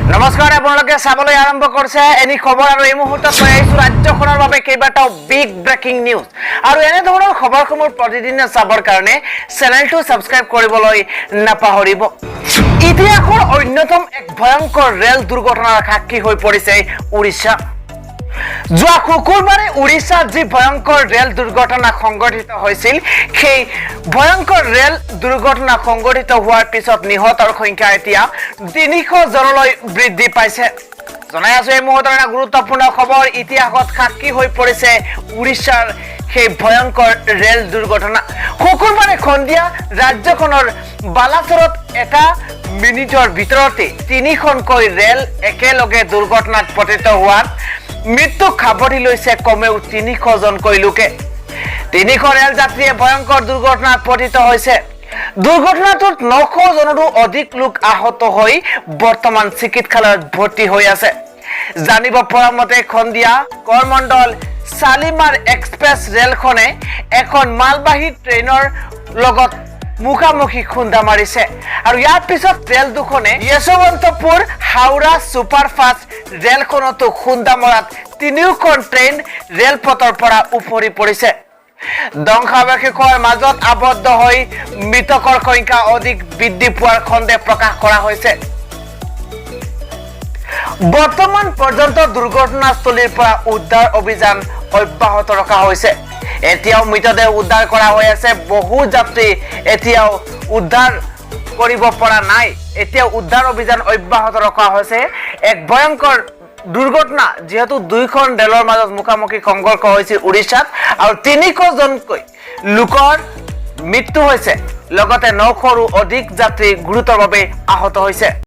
নমস্কাৰ, আপোনালোকে চাবলৈ আৰম্ভ কৰিছে এনি খবৰ আৰু এই মুহূৰ্তত লৈ আহিছো ৰাজ্যখনৰ বাবে কেইবাটাও বিগ ব্ৰেকিং নিউজ। আৰু এনেধৰণৰ খবৰসমূহ প্ৰতিদিনে চাবৰ কাৰণে চেনেলটো ছাবস্ক্ৰাইব কৰিবলৈ নাপাহৰিব। ইতিহাসৰ অন্যতম এক ভয়ংকৰ ৰেল দুৰ্ঘটনাৰ সাক্ষী হৈ পৰিছে উৰিষ্যা। যোৱা শুকুৰবাৰে উৰিষ্যাত যি ভয়ংকৰ ৰেল দুৰ্ঘটনা সংঘটিত হৈছিল, সেই ভয়ংকৰ ৰেল দুৰ্ঘটনা সংঘটিত হোৱাৰ পিছত নিহতৰ সংখ্যা এতিয়া 300 জনলৈ বৃদ্ধি পাইছে। জনাই আছো এই মুহূৰ্তৰ এটা গুৰুত্বপূৰ্ণ খবৰ। ইতিহাসত সাক্ষী হৈ পৰিছে উৰিষ্যাৰ সেই ভয়ংকৰ ৰেল দুৰ্ঘটনা। শুকুৰবাৰে সন্ধিয়া ৰাজ্যখনৰ বালাচৰত এটা মিনিটৰ ভিতৰতে তিনিখনকৈ ৰেল একেলগে দুৰ্ঘটনাত পতিত হোৱাত মৃত্যুক সাৱটি লৈছে কমেও 300 জনকৈ লোকে। 300 ৰেল যাত্ৰীয়ে ভয়ংকৰ দুৰ্ঘটনাত পতিত হৈছে। দুৰ্ঘটনাটোত 900 জনৰো অধিক লোক আহত হৈ বৰ্তমান চিকিৎসালয়ত ভৰ্তি হৈ আছে। জানিব পৰা মতে, সন্ধিয়া কৰমণ্ডল শালিমাৰ এক্সপ্ৰেছ ৰেলখনে এখন মালবাহী ট্ৰেইনৰ লগত মুখামুখি খুন্দা মাৰিছে আৰু ইয়াৰ পিছত ৰেল দুখনে য়শৱন্তপুৰ হাওৰা ছুপাৰফাষ্ট ৰেলখনতো খুন্দা মৰাত তিনিওখন ট্ৰেইন ৰেলপথৰ পৰা উফৰি পৰিছে। ধ্বংসাৱশেষৰ মাজত আবদ্ধ হৈ মৃতকৰ সংখ্যা অধিক বৃদ্ধি পোৱাৰ সন্দেহ প্ৰকাশ কৰা হৈছে। বৰ্তমান পৰ্যন্ত দুৰ্ঘটনাস্থলীৰ পৰা উদ্ধাৰ অভিযান অব্যাহত ৰখা হৈছে। এতিয়াও মৃতদেহ উদ্ধাৰ কৰা হৈ আছে। বহু যাত্ৰী এতিয়াও উদ্ধাৰ কৰিব পৰা নাই। এতিয়াও উদ্ধাৰ অভিযান অব্যাহত ৰখা হৈছে। এক ভয়ংকৰ দুৰ্ঘটনা, যিহেতু দুইখন ৰেলৰ মাজত মুখামুখি সংঘৰ্ষ হৈছিল উৰিষ্যাত আৰু 300 জনকৈ লোকৰ মৃত্যু হৈছে, লগতে 900ৰো অধিক যাত্ৰী গুৰুতৰভাৱে আহত হৈছে।